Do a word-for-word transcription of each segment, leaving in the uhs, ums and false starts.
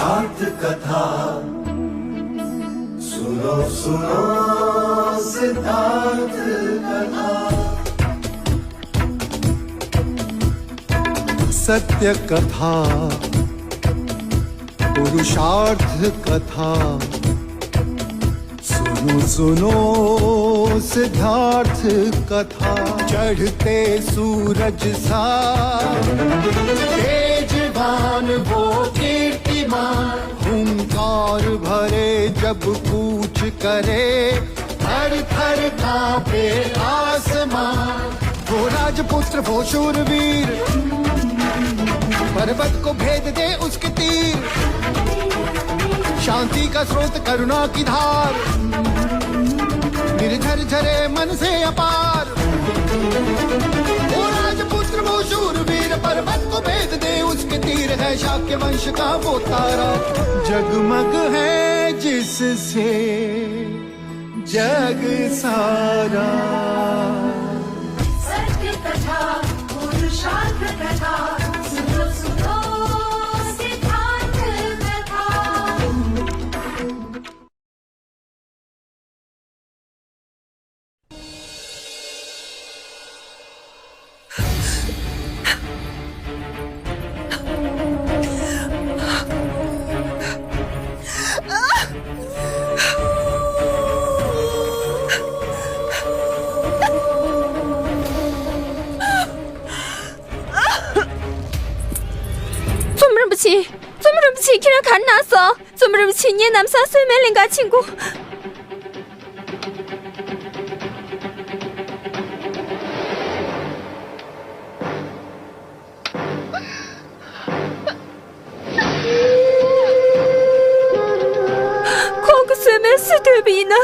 सिद्धार्थ कथा, सुनो सुनो सिद्धार्थ कथा। सत्य कथा, पुरुषार्थ कथा, सुनो सुनो सिद्धार्थ कथा। चढ़ते सूरज सा तेजवान वो कीर्तिमान, हुंकार भरे जब कूच करे, थर थर कांपे आसमान। वो राजपुत्र वो शूरवीर, पर्वत को भेद दे उसके तीर। शांति का स्रोत करुणा की धार, निर्झर झरे मन से अपार। वो राजपुत्र वो शूरवीर, पर्वत को भेद दे उसके तीर। है शाक्य वंश का वो तारा, जगमग है जिससे जग सारा। सत्य कथा, पुरुषार्थ कथा, सुनो सुनो सिद्धार्थ कथा। རྩོམ་རིན་པོ་ཆེ། རྩོམ་རིན་པོ་ཆེ། ཁྱེད་རང་ག་རེ་གནང་སོང་། རྩོམ་རིན་པོ་ཆེ། ངས་ལམ་སང་གསོལ་སྨན་ལེན་ག་ཕྱིན་གོ། ཁོང་གི་གསོལ་སྨན་སུས་འདོན་པ་ཡིན་ན།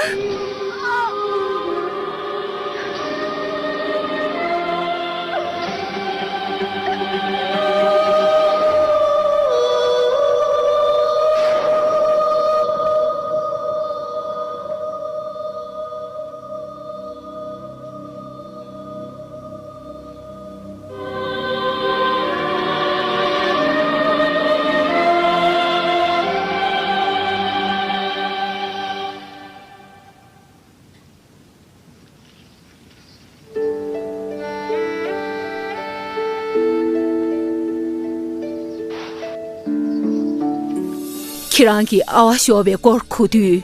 ཁྱེད་རང་གི་ཨ་བ་ཤོར་བའི་སྐོར་གོ་དུས།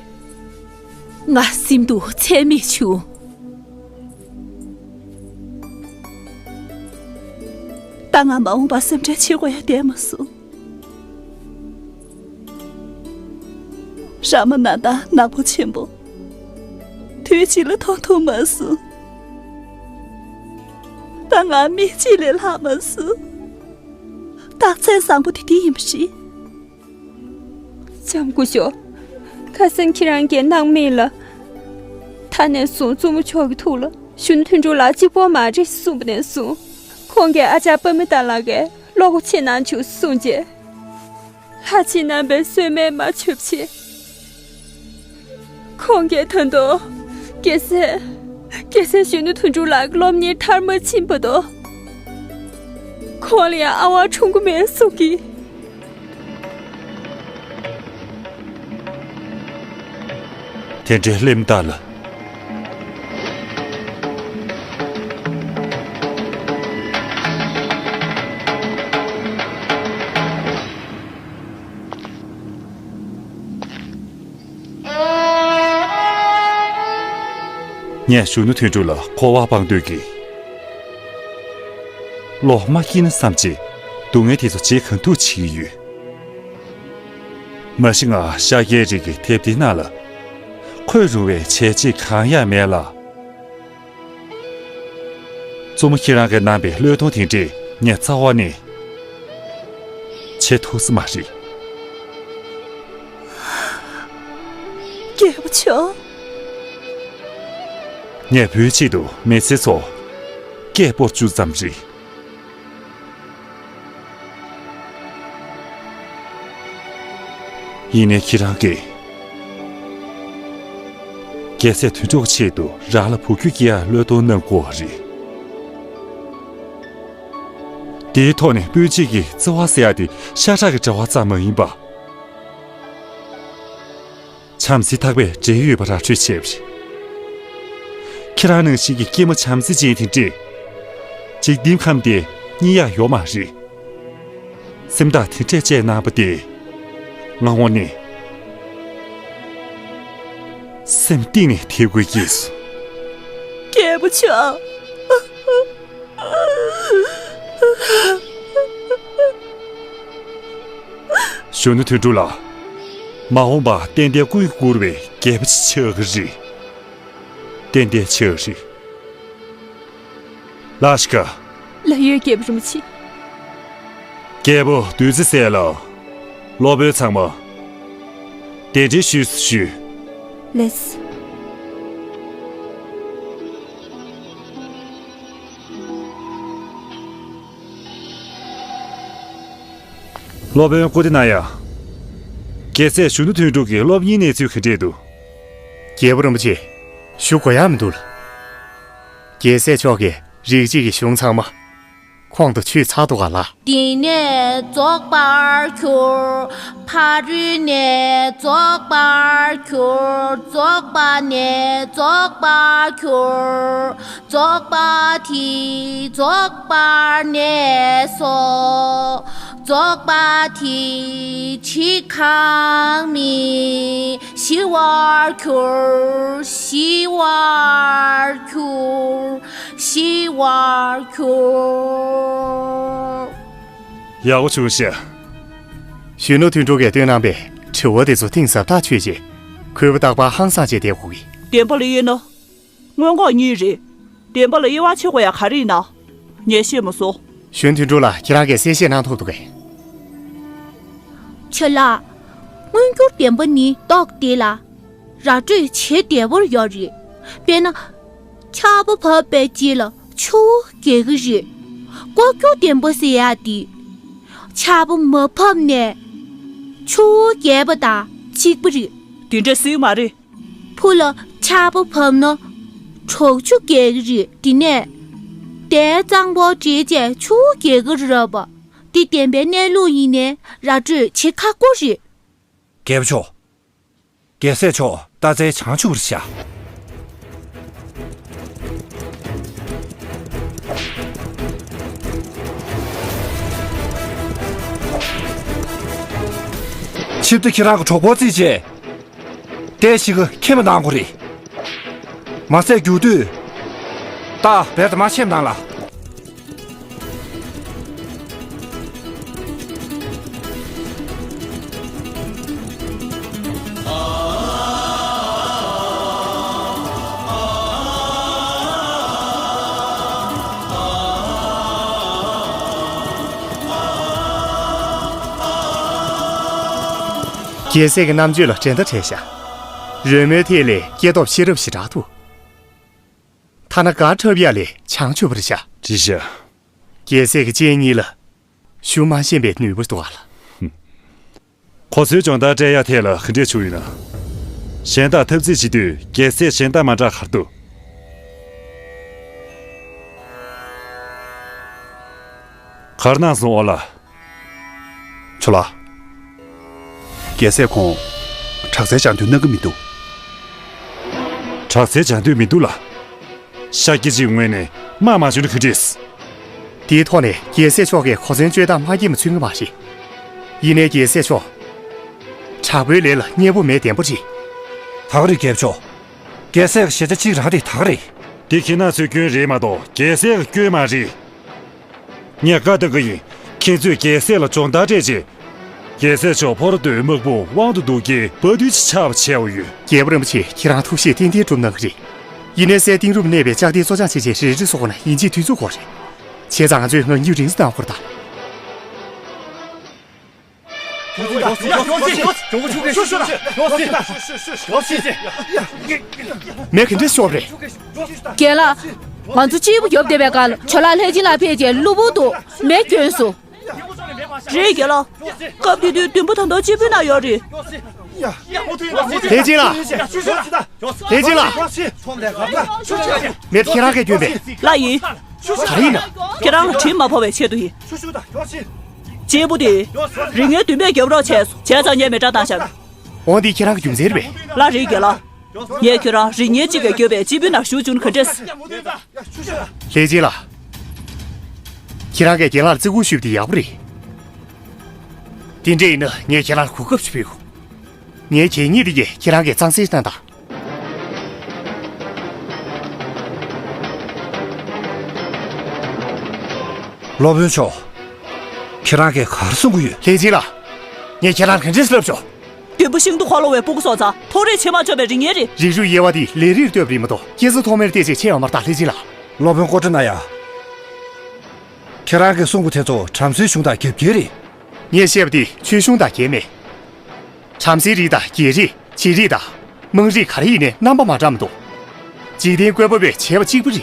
ང་སེམས་སྡུག་ཚད་མེད་བྱུང་། ད་ང་མ་འོངས་པར་སེམས་ཁྲལ་བྱེད་དགོས་ཡ་བསྡད་མ་སོང་། ར་མ་ན་དང་ནག་པོ་ཆེན་པོ། དུས་གཅིག་ལ་མཐོང་ཐུབ་མ་སོང་། ད་ང་མི་གཅིག་ལས་ལྷག་མ་སོང་། རྟགས་མཚན་བཟང་པོ་དེ་འདི་ཡིན་པ་རེད། ལྕམ་སྐུ་ཞབས། ཁ་སང་ཁྱེད་རང་གིས་སྣང་མེད་ལ། ད་ནས་བཟུང་གཙོ་མོ་མཆོག་གི་ཐུགས་ལ་གཞོན་ནུ་དོན་གྲུབ་ལགས་གཅིག་པོ་མ་རེད་གསུངས་པ་ནས་བཟུང་། ཁོང་གིས་ཨ་ཅག་པདྨ་དར་ལགས་ཀྱིས་བློ་སྒོ་ཕྱེ་གནང་བྱུང་གསུངས་རྗེས། ལྷ་ཆེན་རྣམ་པས་གསོལ་སྨན་མ་མཆོད་ཕྱིན། ཁོང་གིས་ད་དུང་། རྒྱལ་སྲས། རྒྱལ་སྲས་གཞོན་ནུ་དོན་གྲུབ་ལགས་ཀྱི་སློབ་གཉེར་མཐར་མ་ཕྱིན་བར་དུ། ཁོང་ལ་ཡང་ཨ་བ་འཁྲུངས་ཀྱི་མེད་གསུང་གིས། དེ་འདྲའི་སླེབས་ད་ལ། ངས་གཞོན་ནུ་དོན་གྲུབ་ལ་འཁོར་བ་སྤང་འདོད་ཀྱིས། བློ་མ་སྐྱིད་ན་བསམ་བྱས་སྡུག་བསྔལ་དེ་ཚོ་བརྗེད་གང་ཐུབ་བྱེད་ཀྱི་ཡོད། མ་གཞི་ང་ཤཱཀྱའི་རིགས་ཀྱི་དེབ་དེའི་ནང་ལ་འཁོད་རུང་བའི་བྱས་རྗེས་གང་ཡང་མེད་ལ། གཙོ་མོ་ཁྱེད་རང་གིས་གནང་པའི་བློས་གཏོང་དེ་འདྲས་ངས་རྩ་བ་ནས་བྱེད་ཐུབ་ས་མ་རེད། རྒྱལ་པོ་མཆོག་ངས་བུའི་ཆེད་དུ་མི་ཚེ་ཚོ་སྐད་སྤོར་བཅུག་ཙམ་རེད། ཡིན་ནའི་ཁྱེད་རང་གིས་རྒྱལ་སྲས་དོན་གྲུབ་ཆེད་དུ་རང་ལ་བུ་རྒྱུད་སྐྱེ་ཡག་བློས་གཏོང་གནང་དགོས་པ་རེད། དེའི་ཐོག་ནས་སྤུན་མཆེད་ཀྱི་བརྩེ་བ་ཟེར་ཡག་དེ་ཤ་ཁྲག་གི་འབྲེལ་བ་ཙམ་མ་ཡིན་པ། བྲམ་ཟེ་ཐག་པས་འབྲེལ་ཡོད་པ་ར་འཕྲོད་བྱས་པ་རེད། ཁྱེད་རང་ནང་བཞིན་གྱི་སྐྱེས་མ་བྱམས་བརྩེ་ཅན་དེ་འདྲས། འཇིག་རྟེན་ཁམས་དེ་རྙེད་ཡག་ཡོད་མ་རེད། སེམས་ཐག་དེ་འདྲས་བཅད་གནང་པ་དེ། ང་དངོས་གནས་སེམས་གཏིང་ནས་དད་གུས་སྐྱེས་སོང་། རྒྱལ་པོ་མཆོག་གཞོན་ནུ་དོན་གྲུབ་ལགས། མ་འོངས་པར་ཏན་ཏན་ཀུན་བཀུར་བའི་རྒྱལ་པོ་ཆགས་ཀྱི་རེད། ཏན་ཏན་ཆགས་ཀྱི་རེད། ལགས་ཤིག་ལགས་ཡོད། རྒྱལ་པོ་རིན་པོ་ཆེ། རྒྱལ་པོ་བདུད་རྩི་ཟེར་ལ། སློབ་དཔོན་ཚང་མ་གདན་འདྲེན་ཞུས་སུ་ཞུས། ལགས། སློབ་དཔོན་ཀུ་ཏི་ན་ཡ། རྒྱལ་སྲས་གཞོན་ནུ་དོན་གྲུབ་ཀྱི་སློབ་གཉེར་གནས་ཚུལ་ག་འདྲས་འདུག་རྒྱལ་པོ་རིན་པོ་ཆེ། ཞུ་དགོས་ཡག་མི་འདུག་ལགས། རྒྱལ་སྲས་མཆོག་གིས་རིགས་གཅིག་གི་གཞུང་ཚང་མ་ཁོང་དུ་ཆུད་ཚར་འདུག་ག་ལགས། དེ་ནས་རྫོགས་པར་གྱུར། ཕ་རོལ་ནས་རྫོགས་པར་གྱུར། རྫོགས་པ་ནས་རྫོགས་པར་གྱུར། རྫོགས་པ་དེས་རྫོགས་པར་གནས་སོ། རྫོགས་པ་དེས་འཆི་ཁ་མེད། ཞི་བར་གྱུར། ཞི་བར་གྱུར། ཞི་བར་གྱུར། ཡག་པོ་བྱུང་ཤག་གཞོན་ནུ་དོན་གྲུབ་ཀྱིས་བཏོན་གནང་པའི་དྲི་བ་དེ་ཚོ་གཏིང་ཟབ་ཐག་ཆོད་རྗེས། གུས་པ་རྟག་པར་ཧང་སངས་བྱས་བསྡད་དགོས་ཀྱི། བདེན་པ་ལ་དབྱེ་ན། མངོན་ལྐོག་གཉིས་རེད། བདེན་པ་ལ་དབྱེ་བ་ཕྱེ་དགོས་ཡ་ག་རེ་ཡིན་ན། ངས་ཤེས་མ་སོང་། གཞོན་དོན་གྲུབ་ལགས། ཁྱེད་རང་གིས་གསལ་བཤད་གནང་ཐུབ་འདུག་གས། ཁྱོད་ལ། མངོན་གྱུར་བདེན་པ་ནི་རྟོགས་བདེ་ལ། ར་སྤྲོད་བྱེད་བདེ་བོར་ཡོད་རེད། དཔེར་ན། ཆར་པ་བབས་པའི་རྗེས་ལ་ཆུ་བོ་རྒྱས་ཀྱི་རེད། ལྐོག་གྱུར་བདེན་པ་ཟེར་ཡ་དེ། ཆར་པ་མ་བབས་ནས་ཆུ་བོ་རྒྱས་པ་དང་གཅིག་པ་རེད། དེ་འདྲ་སྲིད་མ་རེད། ཕུ་ལ་ཆར་པ་བབས་ན་དྲག་ཆུ་རྒྱས་ཀྱི་རེད། དེ་ནས་དེའི་གཙང་པོ་འདྲེས་བྱས་ཆུ་བོ་རྒྱས་ཀྱི་རེད་པ། འདི་བདེན་པའི་གནས་ལུགས་ཡིན་ནའི་ར་སྤྲོད་བྱེད་ཁག་པོ་རེད། རྒྱལ་པོ་མཆོག་རྒྱལ་སྲས་མཆོག་རྟ་རྩལ་བྱང་ཆུབ་པར་བྱ། ཆིབས་རྟ་ཁྱེད་རང་གི་གྲོགས་པོ་བརྩིས་བྱས། རྟའི་གཞིས་ཀ་ཁྱེར་མ་གནང་དགོས་རེད། མ་ཟད་རྒྱུག་དུས། རྟ་བེར་དང་མ་ཆེམ་ནང་ལ། རྒྱལ་སྲས་ཀྱི་རྣམ་དཔྱོད་ལ་འགྲན་ཟླ་བྲལ་ཤག་རོལ་མོའི་ཐད་ལས་སྐྱེས་སྟོབས་ཤེས་རབ་ཞེ་དྲག་འདུག་ཐ་ན་སྒར་འཁྲབ་ཡ་ལས་བྱང་ཆུབ་པར་བྱ། ཅི་བྱ། རྒྱལ་སྲས་ཀྱི་སྤྱན་གཉིས་ལ་ཞུ་མ་ཤེས་པའི་ནུས་པ་འདུག་ག་ལགས། ཁོ་ཚོའི་སྦྱོང་བརྡར་སྤྲད་ཡ་ཐད་ལ་ག་འདྲས་བྱུང་ཡོད་ན། གཞན་དག་འཐབ་རྩོད་བྱེད་དུས་རྒྱལ་སྲས་གཞན་དག་མ་འདྲ་ག་རེ་འདུག་ག་རེ་གནང་སོང་ཨོ་ལ། ཇོ་ལགས། རྒྱལ་སྲས་ཁོང་དྲག་རྩལ་སྦྱང་འདོད་གནང་གི་མི་འདུག་དྲག་རྩལ་སྦྱང་འདོད་མི་འདུག་ལ། ཤཱཀྱ་ཅིག་ངོས་ནས་དམག་མ་བྱུང་ན་ག་འདྲས། དེའི་ཐོག་ནས་རྒྱལ་སྲས་མཆོག་གིས་གོ་མཚོན་སྤྱོད་སྟངས་མ་སྐྱེས་མ་ཚུད་ངེས་མ་རེད། ཡིན་ནའི་རྒྱལ་སྲས་མཆོག་དྲག་པོའི་ལས་ལ་མཉེས་པོ་མེད་བདེན་པ་རེད། ད་ག་རེད་རྒྱལ་པོ་མཆོག་རྒྱལ་སྲས་ཀྱི་ཞེ་ཆ་གཅིག་རང་རེད། ད་ག་རེད། འདི་ཁྱེད་རང་ཚོའི་སྐྱོན་རེད་མ་གཏོགས་རྒྱལ་སྲས་ཀྱི་སྐྱོན་མ་རེད། ངས་བཀའ་བཏང་གི་ཡིན། ཁྱེད་ཚོས་རྒྱལ་སྲས་ལ་སྦྱོང་བརྡར་སྤྲད་རྗེས། རྒྱལ་སྲས་མཆོག་ཕོ་རོ་ཏོའི་དམག་དཔུང་དབང་དུ་བསྡུ་རྒྱུའི་དཔའ་རྟུལ་ཅིག་ཆགས་པ་བྱས་པ་ཡོད། རྒྱལ་པོ་རིན་པོ་ཆེ། ཁྱེད་རང་ཐུགས་བཞེད་ཏན་ཏན་སྒྲུབ་གནང་གི་རེད། ཡིན་ནའི་སྲས་ཏིང་རུས་གནས་པའི་ལྕགས་རྟའི་བཙོ་སྦྱང་བྱེད་ཆེད་རལ་གྲི་བཟོ་དགོས་ན་ཡིན་གཅིག་དུས་ཚོད་དགོས་རེད། བྱས་ཙང་ང་ཚོས་ངང་རྒྱུད་རིང་ཙམ་གནང་དགོས་རེད་ད། མེ་ག་འདྲ་ཤོར་རེད། རྒན་ལགས། ང་ཚོ་གཅིག་པུ་རྒྱབ་བསྡད་པའི་སྐབས་ཇོ་ལགས་ལྷས་སྦྱིན་ལགས་ཕེབས་རྗེས་གློ་བུར་དུ་མེ་གྱོན་སོང་། རེད་རྒན་ལགས། སྐབས་དེ་དུས་མདུན་པ་ད་དུང་གཅིག་པུའི་ནང་ཡོད་རེད། ལྷས་སྦྱིན་ལགས། ལྷས་སྦྱིན་ལགས། མེ་ཁྱེད་རང་གིས་གྱོན་པས། ལགས་ཡིན། ག་རེ་ཡིན་ན། ཁྱེད་རང་ལ་དྲིན་མ་ཕོག་པའི་ཆེད་དུ་ཡིན། གཅེར་བུ་དེ། རིགས་ངན་བདུན་པས་རྒྱབ་རོགས་བྱས་སོང་། བྱས་ཙང་ངས་མེ་སྲེག་བཏང་བཞག་འོ་འདི་ཁྱེད་རང་གི་རྒྱུ་མཚན་རེད་པས། ལགས་རེད་རྒན་ལགས། ངས་ཁྱོད་རང་རིག་གཉེར་ཅིག་གིས་བསྐྱོད་པའི་སྤྱི་དཔོན་ནང་ཞུགས་བཅུག་ན་ག་འདྲས། ལྷས་སྦྱིན་ལགས། ཁྱེད་རང་གིས་རྒན་ལགས་ལ་བརྩི་བཀུར་ཞུས་པ་དེ་ཡག་པོ་རེད། དེ་འདྲ་ཡིན་ན་ངས་ཁྱེད་རང་ལ་གོ་སྐབས་ཤིག་ཕུལ། ངའི་གད་སྙིགས་དེ་གས་ཁྱེད་རང་གིས་གཙང་སེལ་གནང་དང་། སློབ་དཔོན་མཆོག་ཁྱེད་རང་གིས་ག་རེ་གསུང་གི་ཡོད། ལྷས་སྦྱིན་ལགས། ངས་ཁྱེད་རང་ལ་ག་འདྲས་ལབ་ཆོག་མདུན་པོ་ཤིན་ཏུ་འཁོར་ལོ་བའི་སྤུ་གུ་སོང་ཙང་ཐོ་རེ་ཕྱེ་མ་ཆོག་པའི་རིག་གཉེར་རེད། རིགས་རུས་དབྱེ་བ་དེ་ལས་རིགས་ལྟོས་པ་རེད་མ་གཏོགས་སྐྱེ་ས་ཐོག་མའི་བལྟས་བྱས་ཆད་ཡོད་མ་རེད་ད་ལྷས་སྦྱིན་ལགས། སློབ་དཔོན་ཀོ་ཊ་ན་ཡ། ཁྱེད་རང་གིས་གསུང་གི་དེ་ཚོ་བྲམ་ཟེའི་གཞུང་དང་རྒྱབ་འགལ་རེད། ངས་བཤད་པ་དེ་ཆོས་གཞུང་དང་འགལ་མེད། བྲམ་ཟེའི་རིགས་དང་རྒྱལ་རིགས། བྱེ་རིགས་དང་། དམངས་རིགས་ག་རེ་ཡིན་ནའི་རྣམ་པ་མ་འདྲ་མི་འདུག་འཇིག་རྟེན་བཀོད་པ་བས་བྱས་པ་གཅིག་པ་རེད།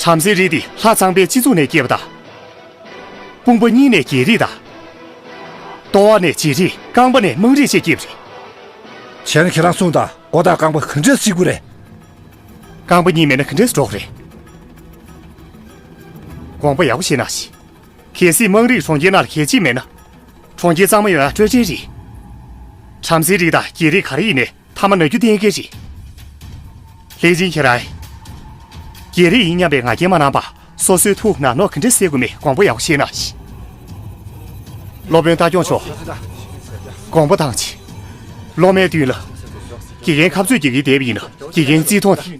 བྲམ་ཟེའི་རིགས་དེ་ལྷ་ཚངས་པའི་སྤྱི་གཙུག་ནས་སྐྱེས་པ་དང་། དཔུང་པ་གཉིས་ནས་རྒྱལ་རིགས་དང་། ལྟོ་བ་ནས་བྱེ་རིགས། རྐང་པ་ནས་དམངས་རིགས་བཅས་སྐྱེས་པ་རེད། བྱས་ན་ཁྱེད་རང་གསུངས་དང་མགོ་དང་རྐང་པ་ག་འདྲས་གཅིག་པ་རེད། རྐང་པ་གཉིས་མེད་ན་ག་འདྲས་འགྲོ་གི་རེད། དགོངས་པ་ཡག་པོ་བཞེས་གནང་ཞིག་གལ་སྲིད་དམངས་རིགས་གྲོང་ཁྱེར་ནང་ལ་གལ་ཆེ་མེད་ན། གྲོང་ཁྱེར་གཙང་མ་ཡོང་ཡ་སྤྲོས་བྲལ་རེད། བྲམ་ཟེའི་རིགས་དང་རྒྱལ་རིགས་ག་རེ་ཡིན་ནའི་མཐའ་མ་ན་རྒྱུ་གཏན་འཁེལ་རེད། ལྷས་སྦྱིན་ཁྱེད་རང་། རྒྱལ་རིགས་ཡིན་སྙམ་པའི་ང་རྒྱལ་མ་གནང་པ། སོ་སོའི་ཐུགས་ནག་ནོག་ག་འདྲས་སེལ་དགོས་མེད་དགོངས་པ་ཡག་པོ་བཞེས་གནང་ཞིག་སློབ་དཔོན་རྟ་སྐྱོང་མཆོག་དགོངས་པ་དྭངས་ཆེ། སློབ་མའི་མདུན་ལ། དགེ་རྒན་ཁ་རྩོད་རྒྱག་གིན་བསྡད་པ་ཡིན་ན་དགེ་རྒན་བརྩི་མཐོང་དང་།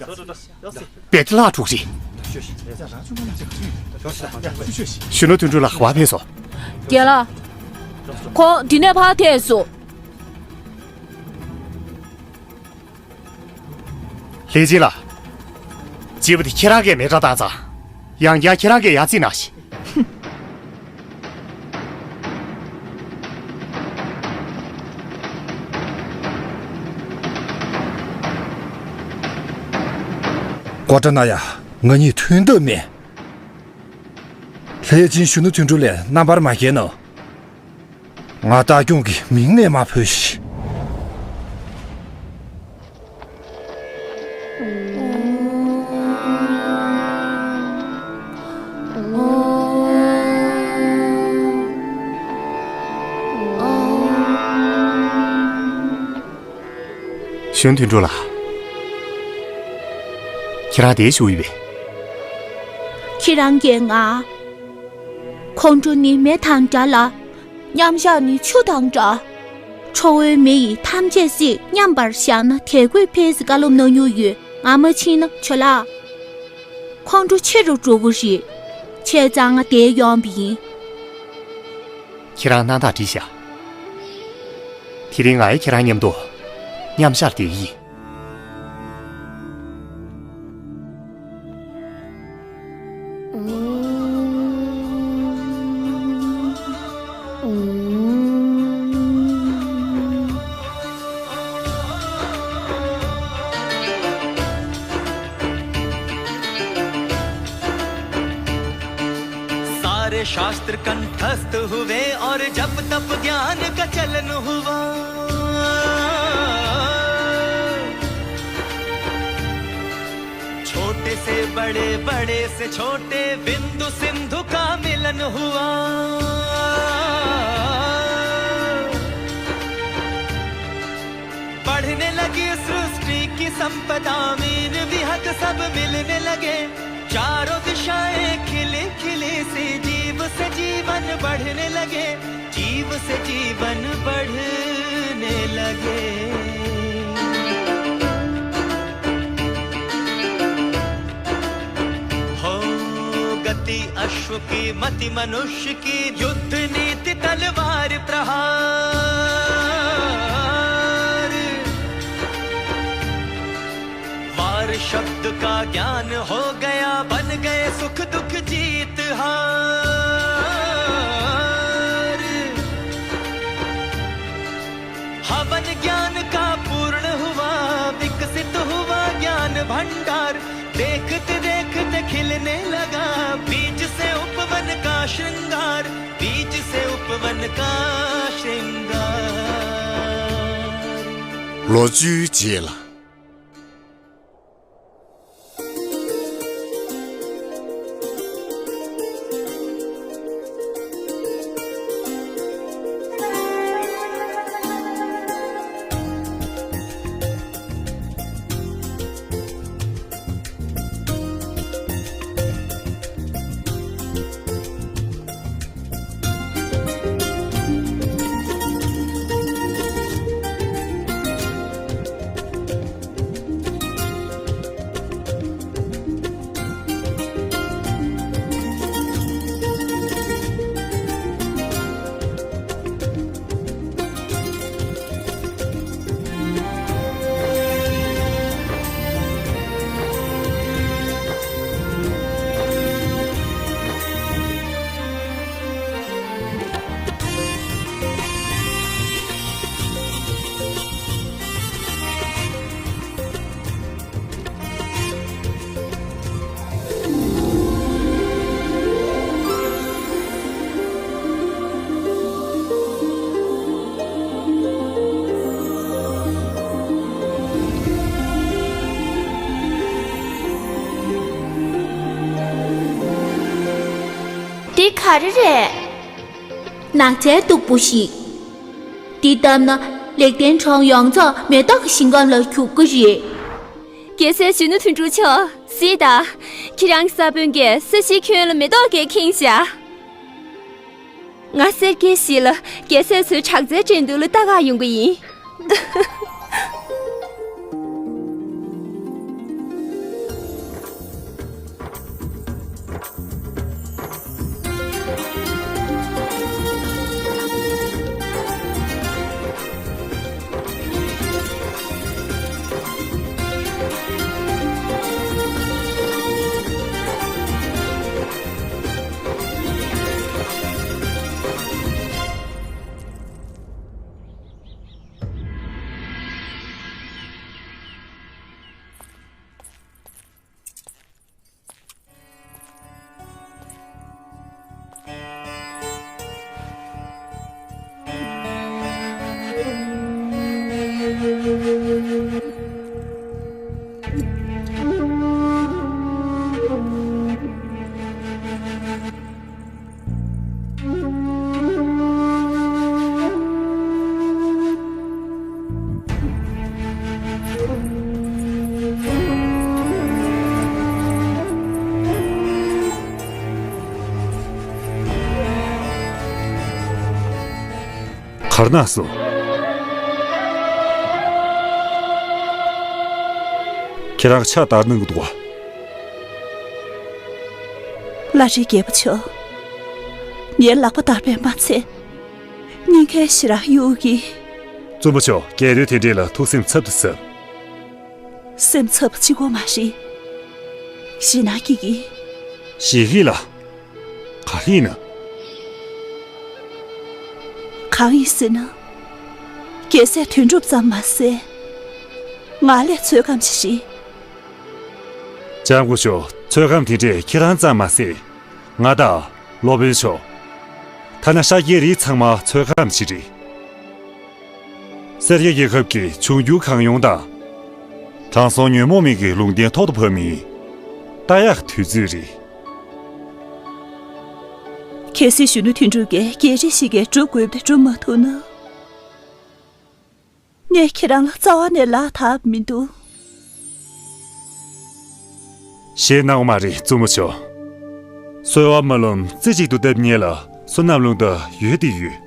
བེད་ལྷག་དྲུག་རེད། གཞོན་ནུ་དོན་གྲུབ་ལགས་ག་པར་ཕེབས་སོང་། རྒན་ལགས། ཁོང་འདི་ནས་ཕར་ཐད་སོང་། ལྷས་སྦྱིན་ལགས། སྤྱི་བོ་དེ་ཁྱེད་རང་གིས་མེ་སྲེག་བཏང་ཙང་། ཡང་བསྐྱར་ཁྱེད་རང་གིས་ཡར་བརྩིགས་གནང་ཞིག་ཀོ་ཊ་ན་ཡ། ང་གཉིས་མཐུན་ཐབས་མེད། ལྷས་སྦྱིན་གཞོན་ནུ་དོན་གྲུབ་ལགས་རྣམ་པར་མ་བརྒྱལ་གནང་། ང་རྟ་སྐྱོང་གི་མིང་ནས་མ་བོས་ཤིག་གཞོན་དོན་གྲུབ་ལགས། ཁྱེད་རང་འདིར་བཞུགས་ཡོད་པས། ཁྱེད་རང་གིས་ང་། ཁོང་ཁྲོ་ནི་མེ་དང་འདྲ་ལ། མཉམ་བཞག་ནི་ཆུ་དང་འདྲ། ཁྲོ་བོའི་མེ་ཡིས་ཐམས་ཅད་བསྲེག་མཉམ་པར་བཞག་ན་དལ་བུས་འཕེལ་ཟེར་བཀའ་སློབ་གནང་མྱོང་ཡོད། ང་མ་ཕྱིན་ན་ཇོ་ལགས། ཁོང་ཁྲོ་ཆེ་རུ་འགྲོ་གི་རེད། བྱས་ཙང་ང་འདིར་ཡོང་བ་ཡིན། ཁྱེད་རང་སྣང་དག་བྲིས་ཤག་དེ་རིང་ང་ཡང་ཁྱེད་རང་མཉམ་དུ་མཉམ་བཞག་བསྡད་ཀྱི་ཡིན། सारे शास्त्र कंठस्थ हुए और जप तप ज्ञान का चलन हुआ। छोटे से बड़े, बड़े से छोटे, बिंदु सिंधु का मिलन हुआ। बढ़ने लगी सृष्टि की संपदा, मीन विहग सब मिलने लगे। चारों दिशाएं खिली खिली सी, जीव से जीवन बढ़ने लगे, जीव से जीवन बढ़ने लगे। हो गति अश्व की, मति मनुष्य की, युद्ध नीति तलवार प्रहार। वार शब्द का ज्ञान हो गया, बन गए सुख दुख जीत हार। हवन ज्ञान का पूर्ण हुआ, विकसित हुआ ज्ञान भंडार। देखते देखते खिलने लगा, बीज से उपवन का श्रृंगार, बीज से उपवन का श्रृंगार। ལོ་བཅུའི་རྗེས་ལ། འདི་ག་རེ་རེད། ནགས་ཚལ་སྟུག་པོ་ཞིག་འདི་བཏབ་ན་ལེགས་ལྡན་གྲོང་ཡོངས་རྫོགས་མེ་ཏོག་གི་ཞིང་ཁམས་ལ་གྱུར་གི་རེད། རྒྱལ་སྲས་གཞོན་ནུ་དོན་གྲུབ་མཆོག་གཟིགས་དང་། ཁྱེད་རང་གི་ས་བོན་གྱིས་ས་གཞིའི་ཁྱོན་ལ་མེ་ཏོག་གིས་ཁེངས་བཞག་ང་སེར་སྐྱའི་གཞིས་ལ་རྒྱལ་སྲས་ཚོའི་དྲག་རྩལ་འགྲན་བསྡུར་ལ་ལྟ་ག་ཡོང་གི་ཡིན། གར་ན་སོང་། ཁྱེད་རང་ཕྱག་བདར་གནང་གི་འདུག་བ། བླ་རི་རྒྱལ་པོ་མཆོག་ངའི་ལག་པ་བདར་བས་མ་ཚད། སྙིང་ཁའི་ཞེ་དྲག་གཡོ་གི། བཙུན་མོ་མཆོག་རྒྱལ་རོལ་དེ་འདྲས་ལ་ཐུགས་སེམས་འཚབ་ཏུ་འཚབ། སེམས་འཚབ་པ་གཅིག་པོ་མ་རེད། ཞེད་སྣང་སྐྱེ་གི། ཞེད་གི་ལ། ག་རེ་ཡིན་ན། གང་ཡིན་ཟེར་ན། རྒྱལ་སྲས་དོན་གྲུབ་ཙམ་མ་ཟད། ང་ལས་ཚོད་བགམ་ཅིག་རེད། སྐྱབས་མགོན་མཆོག་ཚོད་བགམ་དེ་འདྲས་ཁྱེད་རང་ཙམ་མ་ཟད། ང་དང་། སློབ་དཔོན་མཆོག་ཐ་ན་ཤཱཀྱའི་རིགས་ཚང་མ་ཚོད་བགམ་ཅིག་རེད། སེར་སྐྱ་རྒྱལ་ཁབ་ཀྱི་འབྱུང་འགྱུར་གང་ཡོང་དང་། དྲང་སྲོང་ཉོན་མོངས་མི་གི་ལུང་བསྟན་ཐོག་ཏུ་བབས་མིན། ལྟ་ཡག་དུས་ཚོད་རེད། གལ་སྲིད་གཞོན་ནུ་དོན་གྲུབ་ཀྱིས་རྒྱལ་རིགས་ཤིག་གི་སྒྲུབ་དགོས་པ་དེ་སྒྲུབ་མ་ཐུབ་ན། ངས་ཁྱེད་རང་ལ་རྩ་བ་ནས་ལག་ཐབས་མི་འདུག་ཞེད་སྣང་བ་མ་རེད་བཙུན་མོ་མཆོག་གསོལ་བ་མ་ལོངས་རྩེ་གཅིག་ཏུ་བཏབ་མཁན་ལ་བསོད་ནམས་རླུང་རྟ་ཡོད་དེ་ཡོད།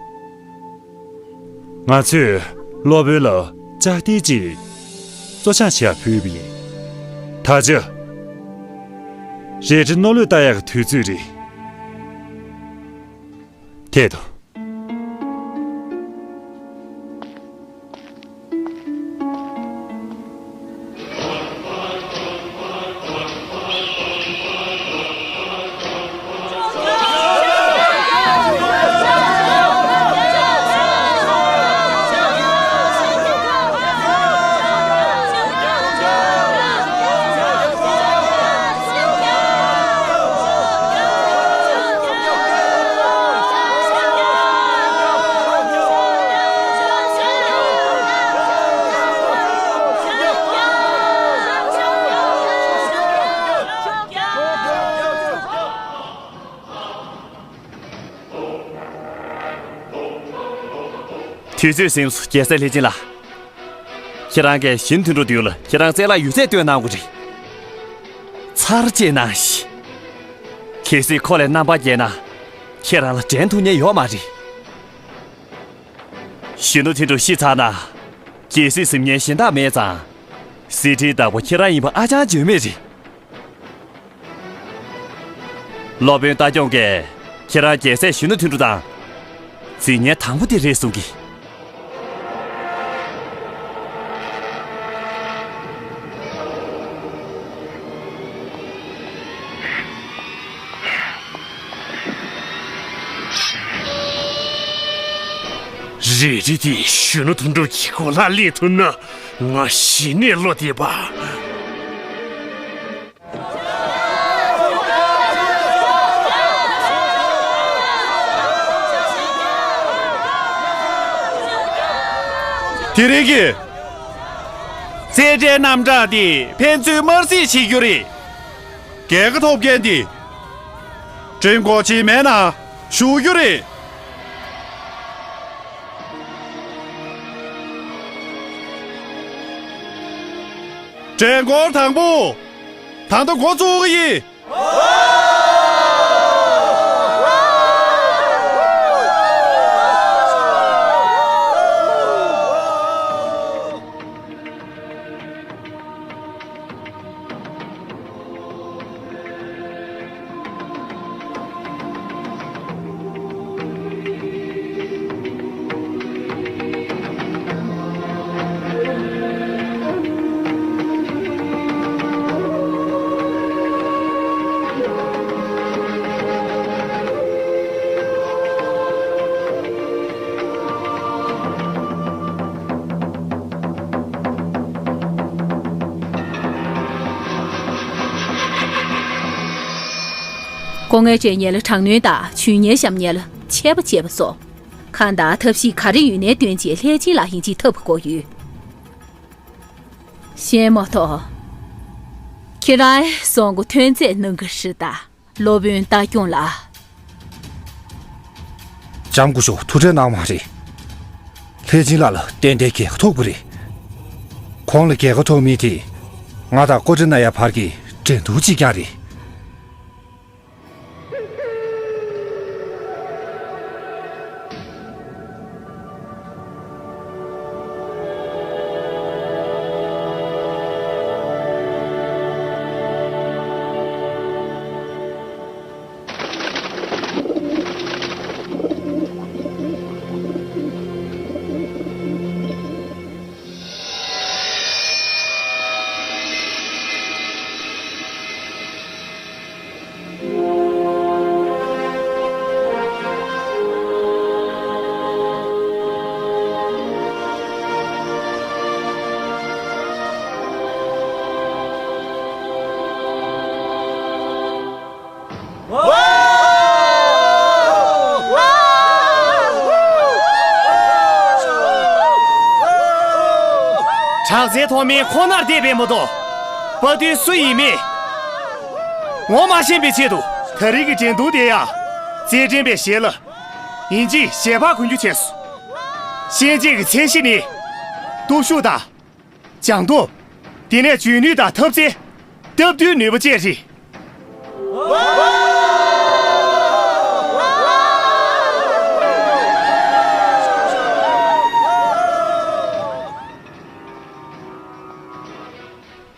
ང་ཚོས་སློབ་དཔོན་ལ་ལྕགས་ཐིལ་གཅིག་བཙོ་སྦྱང་བྱེད་ཡག་ཕུལ་བ་ཡིན། ད་ཆ། རལ་གྲི་རྣོ་ལུས་ལྟ་ཡག་གི་དུས་ཚོད་རེད། དེ་དང་། དུས་ཚོད་ཟིན་སོང་རྒྱལ་སྲས་ལྷས་སྦྱིན་ལགས། ཁྱེད་རང་གིས་གཞོན་དོན་གྲུབ་མདུན་ལ་ཁྱེད་རང་རྩལ་ལ་ཡོད་ཚད་སྟོན་གནང་དགོས་རེད། ཚར་གཅིག་གནང་ཞིག་གལ་སྲིད་ཁོ་ལ་རྣམ་པར་རྒྱལ་ན། ཁྱེད་རང་ལ་འགྲན་ཐུབ་མཁན་ཡོད་མ་རེད། གཞོན་ནུ་དོན་གྲུབ་ཤི་ཚར་ན། རྒྱལ་སྲིད་འཛིན་མཁན་གཞན་དག་མེད་ཙང་། གསེར་ཁྲིའི་བདག་པོ་ཁྱེད་རང་ཡིན་པ་ཨ་ཅང་བརྗོད་མེད་རེད། སློབ་དཔོན་རྟ་སྐྱོང་གིས་ཁྱེད་རང་རྒྱལ་སྲས་གཞོན་ནུ་དོན་གྲུབ་དང་། འཛིང་མཁན་དང་པོ་དེ་རེད་གསུང་གི། རལ་གྲི་དེ་གཞོན་ནུ་དོན་གྲུབ་ཀྱི་མགོ་ལ་སླེབས་ཐུབ་ན་ང་གཞི་ནས་བློ་བདེ་པ། དེ་རིང་གི་རྩེད་འགྲན་རྣམ་གྲངས་འདི་ཕན་ཚུན་དམར་གསོད་བྱེད་རྒྱུ་རེད། རྒྱལ་ཁ་ཐོབ་མཁན་འདི་ འགྲན་འགོ་ཆེ་མེད་ན་ཞུགས་རྒྱུ་རེད། འགྲན་འགོ་དང་པོ། ད་ལྟ་འགོ་བཙུགས་ཀྱི་ཡིན། སྐུ་ངལ་སྤྲད་མཁན་ལ་དྲག་གནོན་དང་། ཇུས་ཉེས་བཤམས་མཁན་ལ་ཆད་པ་བཅད་པ་སོགས། གང་དང་ཐབས་ཤེས་ག་རེ་ཡོད་ནའི་བཏོན་བྱས་ལྷས་སྦྱིན་ལགས་ཡིན་གཅིག་ཐབས་དགོས་ཡོད། ཤེས་མ་ཐོག་ཁྱེད་རང་སོང་གོ་ཐོན་རྫས་གནང་གི་རེད་ད། སློབ་དཔོན་རྟ་སྐྱོང་ལགས། ལྕམ་སྐུ་ཞབས་ཐུགས་ཁྲལ་གནང་མ་རེད། ལྷས་སྦྱིན་ལགས་ལ་ཏན་ཏན་རྒྱལ་ཁ་ཐོབ་དགོས་རེད། ཁོང་ལ་རྒྱལ་ཁ་ཐོབ་མིན་དེ། ང་དང་ཀོ་ཀྲི་ན་ཡ་བར་གྱི་འགྲན་བསྡུར་གཅིག་རྐྱང་རེད། དྲག་རྩལ་ཐོག་མའི་ཁོ་ནར་བསྡད་པའི་མ་གཏོགས། དཔའ་རྟུལ་སུ་ཡིན་མིན་ངོ་མ་ཤེས་པའི་ཆེད་དུ། ད་རེས་ཀྱི་འགྲན་བསྡུར་དེ་ཡང་རྩེད་འགྲན་པའི་ཞལ་ལ་ཡིན་གཅིག་ཞལ་པར་གོན་རྒྱུ་བྱས་སོང་། གཤེན་རྗེ་གི་མཚན་གཞི་ནི། སྟོབས་ཤུགས་དང་། སྦྱངས་སྟོབས། དེ་ནས་འཇོན་ནུས་དང་ཐབས་རྩལ། སྟབས་བསྟུན་ནུས་པ་བཅས་རེད།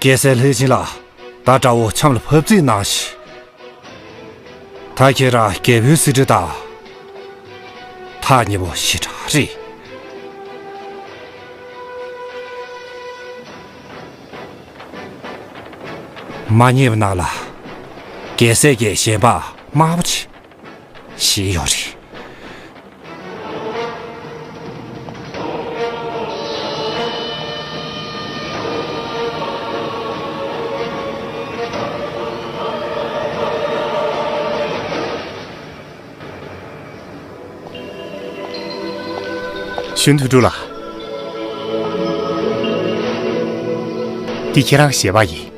རྒྱལ་སྲས་ལྷས་སྦྱིན་ལགས། ད་དགྲ་བོ་ཆམ་ལ་ཕབ་རྩིས་གནང་ཞིག་ད་ཁྱེད་རང་རྒྱལ་པོའི་གཟི་བརྗིད་དང་ཐག་ཉེ་པོ་ཞེ་དྲག་རེད། མ་ཉེས་པ་ནང་ལ་རྒྱལ་སྲས་ཀྱི་ཞལ་འབག་དམར་པོ་ཅིག་བཞེས་ཡོད་རེད། ཞུན་ཐུ་ཀྲུའུ་ལགས། འདི་ཁྱེད་རང་ཞལ་པར་ཡིན།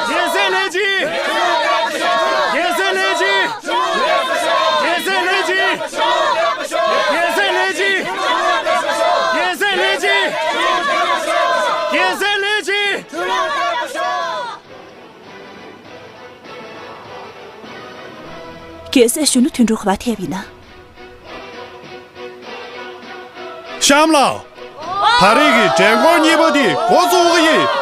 རྒྱལ་སྲས་ལྷས་སྦྱིན། རྒྱལ་སྲས་ལྷས་སྦྱིན། རྒྱལ་སྲས་ལྷས་སྦྱིན། རྒྱལ་སྲས་ལྷས་སྦྱིན། རྒྱལ་སྲས་ལྷས་སྦྱིན། རྒྱལ་སྲས་ལྷས་སྦྱིན། རྒྱལ་སྲས་གཞོན་ནུ་དོན་གྲུབ་ག་པར་ཐེབས་ཡིན་ན། གཤམ་ལ། ད་རེས་ཀྱི་མགྲོན་འཁོར་གཉིས་པ་འདི་འགོ་བཙུགས་ཀྱི་ཡིན།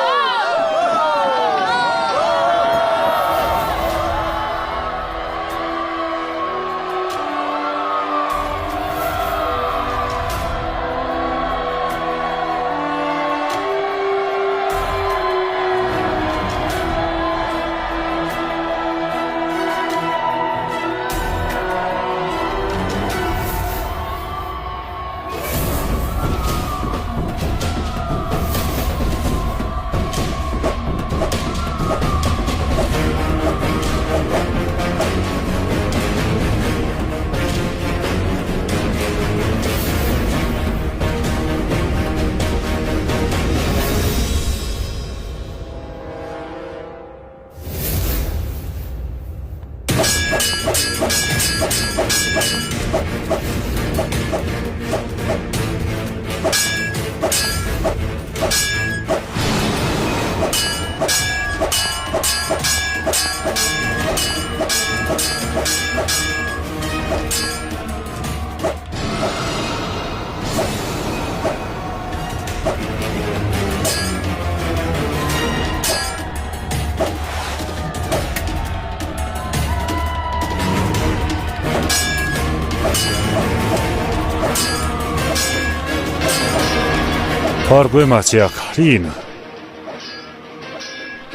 ཕར་རྒོལ་མ་བྱེད་ཡ་ག་རེ་ཡིན་ན།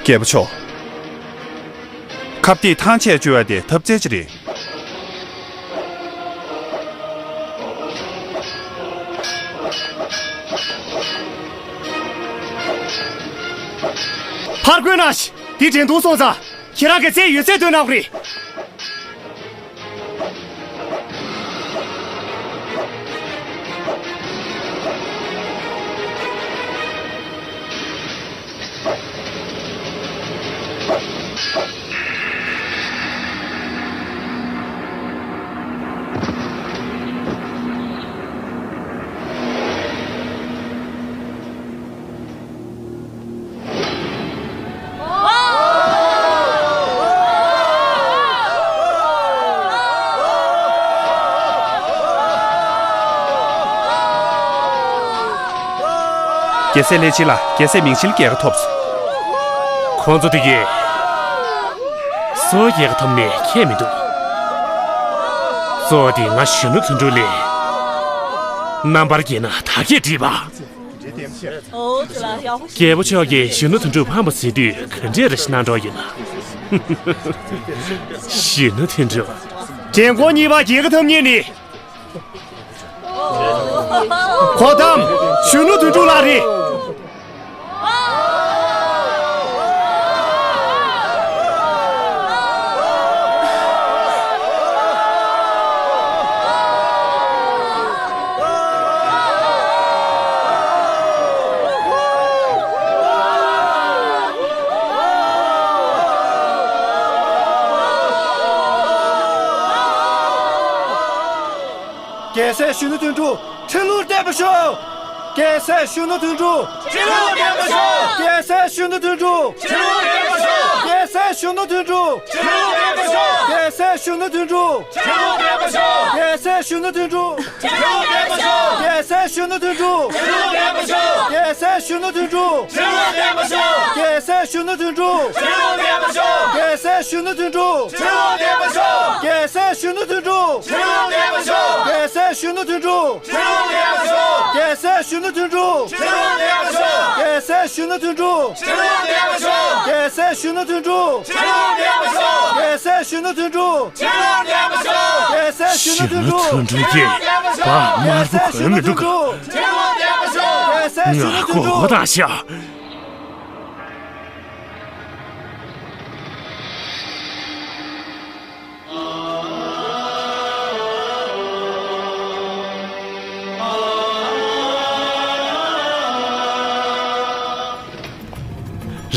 རྒྱལ་པོ་མཆོག་ཁབ་སྟེགས་ཐང་ཆད་བཅུག་ཡ་དེ་ཐབས་རྩལ་ཅིག་རེད། ཕར་རྒོལ་ན་ཤི། དེ་འགྲན་བསྡུར་སོང་ཙང་། ཁྱེད་རང་གི་རྩལ་ཡོད་ཚད་སྟོན་གནང་རེད། རྒྱལ་སྲས་ལྷས་བྱིན་ལགས་རྒྱལ་སྲས་མིང་ཆེན་ལ་རྒྱལ་ཁ་ཐོབ་སོང་། ཁོང་ཚོ་དེ་གས་སུ་རྒྱལ་ཁ་ཐོབ་ནས་ཁྱད་མི་འདུག་གཙོ་བོ་དེ་ང་གཞོན་ནུ་དོན་གྲུབ་ལས། རྣམ་པར་རྒྱལ་ན་ད་གས་འགྲིག་པ། རྒྱལ་པོ་མཆོག་གིས་གཞོན་ནུ་དོན་གྲུབ་ཕམ་པ་ཟེར་དུས་ག་འདྲས་རེ་ཞིག་གནང་གྲོགས་ཡོད་ན། གཞོན་ནུ་དོན་གྲུབ། འགྲན་ཁོངས་གཉིས་པ་རྒྱལ་ཁ་ཐོབ་མཁན་ནི། གོ་ཐམ། གཞོན་ནུ་དོན་གྲུབ་ལགས་རེད། རྒྱལ་སྲས་གཞོན་ནུ་དོན་གྲུབ་ཁྲི་ལོར་བརྟན་པར་ཤོག་རྒྱལ་སྲས་གཞོན་ནུ་དོན་གྲུབ། ཁྲི་ལོར་བརྟན་པར་ཤོག་རྒྱལ་སྲས་གཞོན་ནུ་དོན་གྲུབ། ཁྲི་ལོར་བརྟན་པར་ཤོག་རྒྱལ་སྲས་གཞོན་ནུ་དོན་གྲུབ། ཁྲི་ལོར་བརྟན་པར་ཤོག་རྒྱལ་སྲས་གཞོན་ནུ་དོན་གྲུབ། ཁྲི་ལོར་བརྟན་པར་ཤོག་རྒྱལ་སྲས་གཞོན་ནུ་དོན་གྲུབ། ཁྲི་ལོར་བརྟན་པར་ཤོག་རྒྱལ་སྲས་གཞོན་ནུ་དོན་གྲུབ། ཁྲི་ལོར་བརྟན་པར་ཤོག་རྒྱལ་སྲས་གཞོན་ནུ་དོན་གྲུབ། ཁྲི་ལོར་བརྟན་པར་ཤོག་རྒྱལ་སྲས་གཞོན་ནུ་དོན་གྲུབ། ཁྲི་ལོར་བརྟན་པར་ཤོག་རྒྱལ་སྲས་གཞོན་ནུ་དོན་གྲུབ། ཁྲི་ལོར་བརྟན་པར་ཤོག་རྒྱལ་སྲས་གཞོན་ནུ་དོན་གྲུབ། ཁྲི་ལོར་བརྟན་པར་ཤོག་རྒྱལ་སྲས་གཞོན་ནུ་དོན་གྲུབ། ཁྲི་ལོར་བརྟན་པར་ཤོག་རྒྱལ་སྲས་གཞོན་ནུ་དོན་གྲུབ། ཁྲི་ལོར་བརྟན་པར་ཤོག་རྒྱལ་སྲས་གཞོན་ནུ་དོན་གྲུབ། ཁྲི་ལོར་བརྟན་པར་ཤོག་རྒྱལ་སྲས་གཞོན་ནུ་དོན་གྲུབ། ཁྲི་ལོར་བརྟན་པར་ཤོག་རྒྱལ་སྲས་གཞོན་ནུ་དོན་གྲུབ། ཁྲི་ལོར་བརྟན་པར་ཤོག་རྒྱལ་སྲས་གཞོན་ནུ་དོན་གྲུབ། གཞོན་ནུ་དོན་གྲུབ་ཀྱིས་བ་དམར་པོ་གོན་མི་འདུག་ག་ཁྲི་ལོར་བརྟན་པར་ཤོག་རྒྱལ་སྲས་གཞོན་ནུ་དོན་གྲུབ། ང་མགོ་སྐོར་བཏང་ཤག་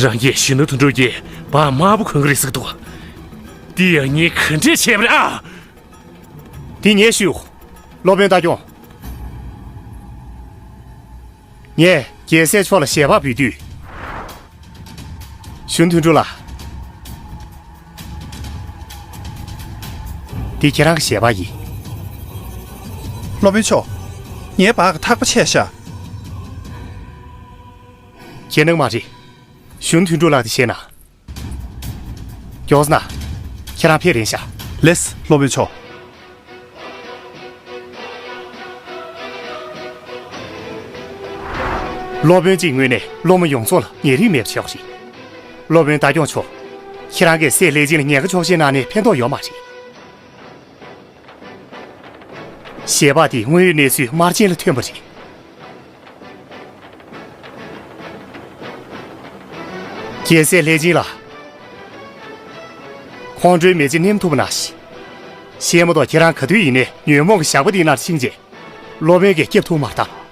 རང་གིས་གཞོན་ནུ་དོན་གྲུབ་ཀྱིས་བ་དམར་པོ་གོན་གི་རེད་ཟེར་གི་འདུག་དེ་ཡང་ངས་ག་འདྲས་བྱས་པ་རེད་ཨ། དེ་ངས་ཞུ། སློབ་དཔོན་ལྟ་སྐྱོང་། ངས་རྒྱལ་སྲས་མཆོག་ལ་ཞལ་པར་འབུལ་དུས། གཞོན་དོན་གྲུབ་ལགས། འདི་ཁྱེད་རང་གི་ཞལ་པར་ཡིན། སློབ་དཔོན་མཆོག་ངའི་བག་གི་ཐག་པ་ཆད་ཤག་ཁྱེད་ནང་མ་རེད། གཞོན་དོན་གྲུབ་ལགས་དེ་བཤད་ན། མགྱོགས་ན། ཁྱེད་རང་ཕེབས་རན་ཤག་ལེས་སློབ་དཔོན་མཆོག་སློབ་དཔོན་གྱི་ངོས་ནས་སློབ་མ་ཡོངས་རྫོགས་ལ་ཉེ་རིང་མེད་པ་བྱེད་དགོས་རེད། སློབ་དཔོན་ལྟ་སྐྱོང་མཆོག་ཁྱེད་རང་གིས་སྲས་ལྷས་བྱིན་ལ་ཉེན་ཁ་ཆོག་མཆན་གནང་ནས་ཕན་ཐོགས་ཡོད་མ་རེད། ཞལ་པར་དེ་དངོས་ཡོད་གནས་ཚུལ་དམར་རྗེན་ལ་ཐོན་པ་རེད། རྒྱལ་སྲས་ལྷས་བྱིན་ལགས། ཁོང་ཁྲོའི་མེ་ལྕེ་ནེམ་ཐུབ་པ་ནང་བཞིན། ཤེས་མ་གཏོགས་ཁྱེད་རང་ག་དུས་ཡིན་ནའི་ཉོན་མོངས་ཀྱི་ཞགས་པ་འདིའི་ནང་ཕྱིན་རྗེས། སློབ་དཔོན་གྱིས་སྐྱབས་ཐུགས་མ་བཏང་།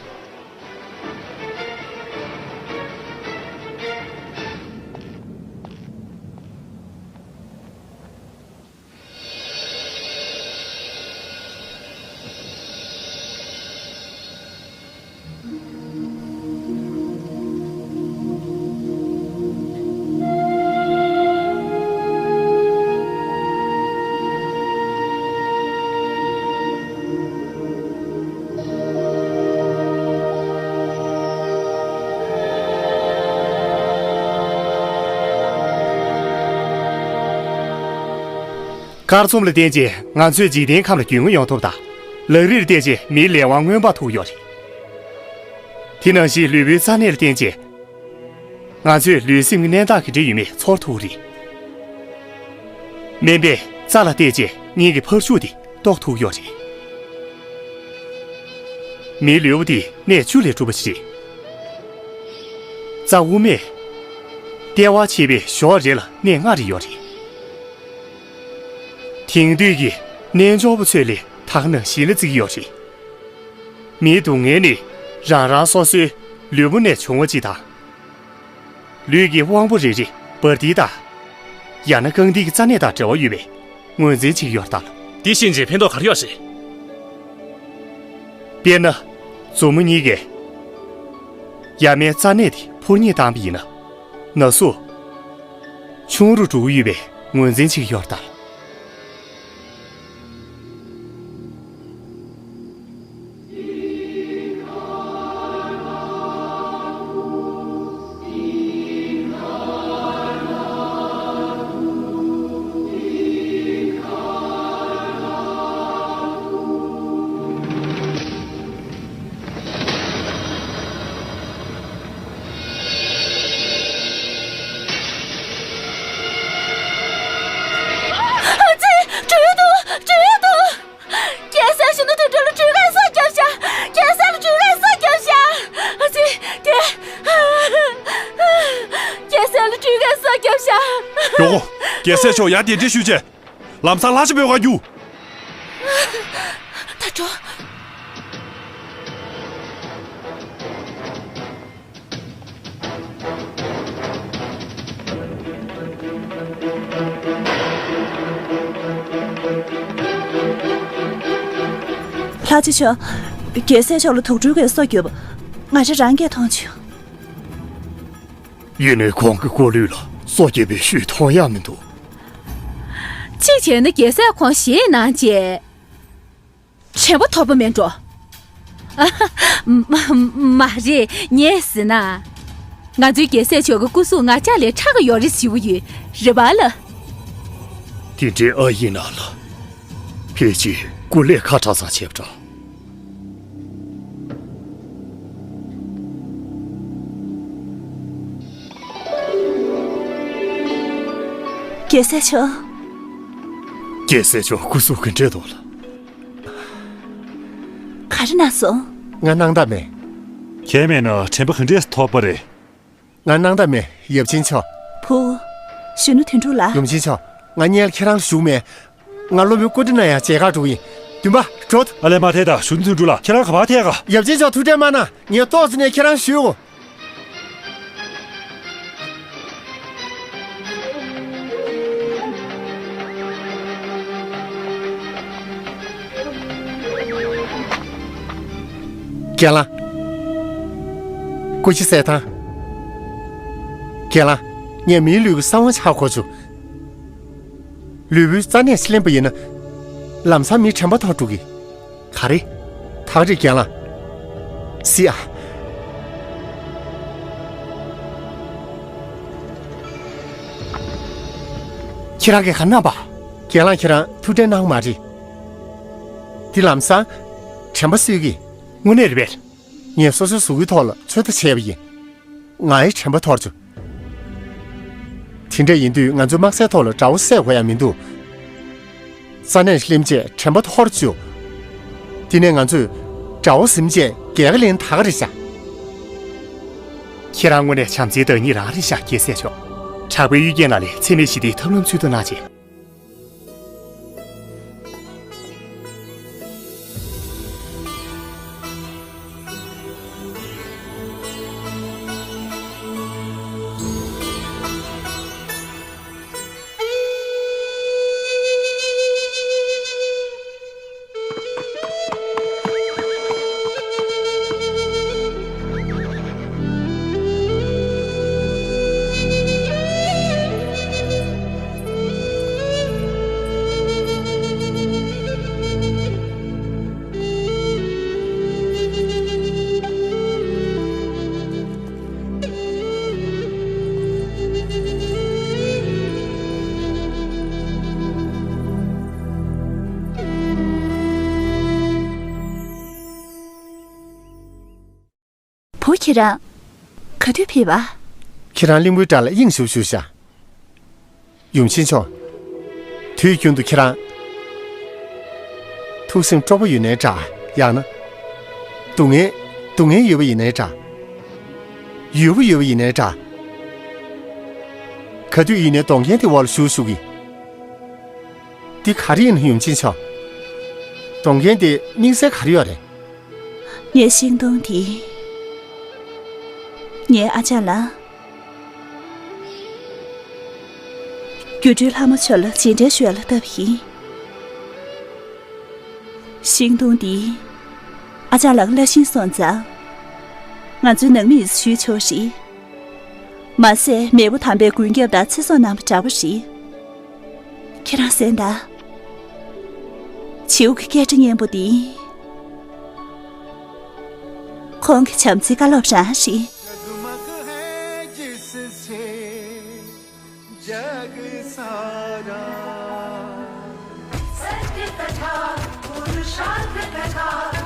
སྐར་ཚོམས་ལ་བརྟེན་བྱས་ང་ཚོས་འཇིག་རྟེན་ཁམས་ལ་རྒྱུས་མངའ་ཡོང་ཐུབ་དང་། ལག་རིས་ལ་བརྟེན་བྱས་མིའི་ལས་དབང་མངོན་པར་ཐུག་ཡོད་རེད། དེ་ནང་བཞིན་ལུས་པོའི་རྩ་གནད་ལ་བརྟེན་བྱས། ང་ཚོས་ལུས་སེམས་ཀྱི་གནས་སྟངས་ག་འདྲ་ཡོད་མེད་ཚོར་ཐུབ་ཀྱི་རེད། སྨན་པས་རྩ་ལ་བལྟས་བྱས་སྙིང་གི་འཕར་ཤུགས་དེ་རྟོགས་ཐུབ་ཀྱི་ཡོད་རེད། མིའི་ལུས་པོ་དེ་གནས་བཅུ་ལས་གྲུབ་པ་ཞིག་རེད། རྩ་དབུ་མས་ལྟེ་བ་ཕྱེད་པའི་ཞོར་རེ་ལ་གནས་ལྔ་རེ་ཡོད་རེད། དེང་དུས་ཀྱི་རྣལ་འབྱོར་པ་ཚོས་ལས་ད་ག་ནང་བཞིན་ལ་བརྩི་གི་ཡོད་རེད། མིའི་སྡུག་བསྔལ་ནི་རང་རང་སོ་སོའི་ལུས་པོ་ནས་བྱུང་བ་ཅིག་དང་། ལུས་ཀྱི་དབང་པོ་རེ་རེ་འབར་མདེལ་དང་། ཡང་ན་རྐང་མཐིལ་གྱི་རྩ་གནད་དང་འབྲེལ་བ་ཡོད་པའི་ངོས་འཛིན་བྱེད་ཀྱི་ཡོད་རེད་ད། འདི་ཤེས་བྱས་ཕན་ཐོགས་ག་རེ་ཡོད་རེད། དཔེར་ན། མཛུབ་མོ་གཉིས་ཀས་ཡར་མའི་རྩ་གནད་དེ་འཕུར་མཉེད་བཏང་པ་ཡིན་ན། ན་ཟུག་ཆུང་རུ་འགྲོ་གི་ཡོད་པའི་ངོས་འཛིན་བྱེད་ཀྱི་ཡོད་རེད་ད། ཨ་ཙི། འགྲོ་ཡ་འདུག་འགྲོ་ཡ་འདུག་རྒྱལ་སྲས་གཞོན་ནུ་དོན་གྲུབ་ལ་འགྲུལ་བཀག་སོགས་བརྒྱབ་ཤག་རྒྱལ་སྲས་ལ་འགྲུལ་བཀག་སོགས་བརྒྱབ་ཤག་ཨ་ཙི། དེ། རྒྱལ་སྲས་ལ་འགྲུལ་བཀག་སོགས་བརྒྱབ་ཤག་མགྱོགས་པོ། རྒྱལ་སྲས་མཆོག་ཡར་གདན་འདྲེན་ཞུས་བྱས། ལམ་སང་ལྷ་ཆེན་པོའི་སྒར་རྒྱུགས། ད་འགྲོ། ལྷ་ཆེན་མཆོག་རྒྱལ་སྲས་མཆོག་ལ་དུག་སྦྲུལ་གྱིས་སོ་བརྒྱབ། ང་ཅག་རང་གིས་མཐོང་བྱུང་། ཡིན་ནའི་ཁོང་གི་སྐུ་ལུས་ལ་སོ་བརྒྱབ་པའི་ཤུལ་མཐོང་ཡག་མི་འདུག་གཅིག་བྱས་ན་རྒྱལ་སྲས་ཁོང་ཞེད་སྣང་བྱས། དྲན་པ་ཐོར་པ་མེད་འགྲོ། མ་མ་རེད། ངས་ཟེར་ན། ང་ཚོའི་རྒྱལ་སྲས་མཆོག་གི་སྐུ་གཟུགས་ང་ཅག་ལས་ཕྲ་གི་ཡོད་རེད་ཟེར་བ་ཡོད་རེད་པ་ལ། དེ་འདྲའི་ཨ་ཡིན་ན་ལ། ཕལ་ཆེར་སྐུ་ལས་ཁ་གྲགས་ཙམ་བྱས་པ་འདྲ། རྒྱལ་སྲས་མཆོག་རྒྱལ་སྲས་མཆོག་སྐུ་གཟུགས་ག་འདྲས་འདུག་ལ། ག་རེ་གནང་སོང་། ང་སྣང་དག་མེད། ཁྱེད་མེད་ན་དྲན་པ་ག་འདྲས་ཐོར་པ་རེད། ང་སྣང་དག་མེད། ཡབ་ཆེན་མཆོག་བུ། གཞོན་ནུ་དོན་གྲུབ་ལགས། ཡུམ་ཆེན་མཆོག་ང་སྔོན་ལ་ཁྱེད་རང་བཞུགས་མེད། ང་སློབ་དཔོན་ཀུན་ཏུ་ན་ཡང་མཇལ་ཁ་འགྲོ་གི་ཡིན། འདུན་པ། འགྲོ། ཨ་ལས། མ་ཐད་ད། གཞོན་ནུ་དོན་གྲུབ་ལགས། ཁྱེད་རང་ག་པར་ཐད་ག་ཡབ་ཆེན་མཆོག་ཐུགས་ཁྲལ་མ་གནང་། ངས་ཏོག་ཙམ་ནས་ཁྱེད་རང་བཞུགས། རྒན་ལགས། སྐུ་ཕྱྭ་གསལ་ཐང་། རྒན་ལགས། ངས་མིའི་ལུས་ཀྱི་གསང་བ་ཧ་གོ་བྱུང་། ལུས་པོའི་རྩ་གནད་ལེན་པ་ཡིན་ན། ལམ་སང་མིའི་དྲན་པ་འཐོར་འགྲོ་གི། ག་རེ། ཐག་རིང་རྒན་ལགས། སི་ཨ། ཁྱེད་རང་གིས་ག་རེ་གནང་པ། རྒན་ལགས་ཁྱེད་རང་ཐུགས་ཁྲལ་གནང་མ་རེད། འདི་ལམ་སང་། དྲན་པ་གསོས་ཀྱི། དངོས་གནས་རེད་པས། ངས་སོ་སོའི་གཟུགས་པོའི་ཐོག་ལ་ཚོད་ལྟ་བྱས་པ་ཡིན། ངའི་དྲན་པ་འཐོར་བྱུང་། དེ་འདྲ་ཡིན་དུས་ང་ཚོའི་དམག་སའི་ཐོག་ལ་དགྲ་བོ་བསད་དགོས་ཡ་མི་འདུག་རྩ་ནས་ལེམ་བྱས་དྲན་པ་འཐོར་བཅུག་དེ་ནས་ང་ཚོས་དགྲ་བོ་ཟིན་བྱས་རྒྱལ་ཁ་ལེན་ད་ག་རེད་ཤག་ཁྱེད་རང་དངོས་གནས་བྱམས་བརྩེའི་བདག་ཉིད་རང་རེད་ཤག་རྒྱལ་སྲས་མཆོག་དྲག་པོའི་གཡུལ་རྒྱལ་ནང་ལས་འཚེ་མེད་ཞི་བདེའི་ཐབས་ལམ་འཚོལ་ཐུབ་གནང་བྱས། ཁྱེད་རང་ག་དུས་ཕེབས་པ། ཁྱེད་རང་གླིང་བུའི་བྲག་ལ་དབྱིངས་ཞུགས་བཞུགས་ཤག་ཡུམ་ཆེན་མཆོག་དུས་རྒྱུན་དུ་ཁྱེད་རང་ཐུགས་སེམས་སྤྲོ་པོ་ཡོད་ནའི་འདྲ། ཡང་ན་སྡུག་བསྔལ་སྡུག་བསྔལ་ཡོད་པ་ཡིན་ནའི་འདྲ། ཡོད་པ་ཡོད་པ་ཡིན་ནའི་འདྲ། ག་དུས་ཡིན་ནའི་སྡོང་རྒན་དེ་འོག་ལ་བཞུགས་བཞུགས་ཀྱི། འདི་ག་རེ་ཡིན་ན་ཡུམ་ཆེན་མཆོག་སྡོང་རྒན་དེ་དམིགས་བསལ་ག་རེ་ཡོད་རེད། ངའི་ཤིང་སྡོང་འདི་ངའི་ཨ་ཅག་ལགས། སྒྱུ་འཕྲུལ་ལྷ་མོ་མཆོག་ལ་རྗེས་དྲན་ཞུ་ཡ་ལ་བཏབ་ཡིན། ཤིང་སྡོང་འདི་ཨ་ཅག་ལགས་བླ་ཤིང་སོང་ཙང་། ང་ཚོའི་ནང་མི་ཡིས་ཞུས་ཆོག་རེད། མ་ཟད་མེས་པོ་དམ་པས་མགོན་སྐྱབས་དང་ཚེ་སྲོག་གནང་བ་འདྲ་པོ་རེད། ཁྱེད་རང་གསན་དང་། བྱིའུ་གི་སྐད་སྒྲ་སྙན་པོ་འདི། ཁོང་གི་བྱམས་བརྩེའི་བཀའ་སློབ་རང་རེད། जगमग है जिससे जग सारा। सत्य कथा पुरुषार्थ कथा।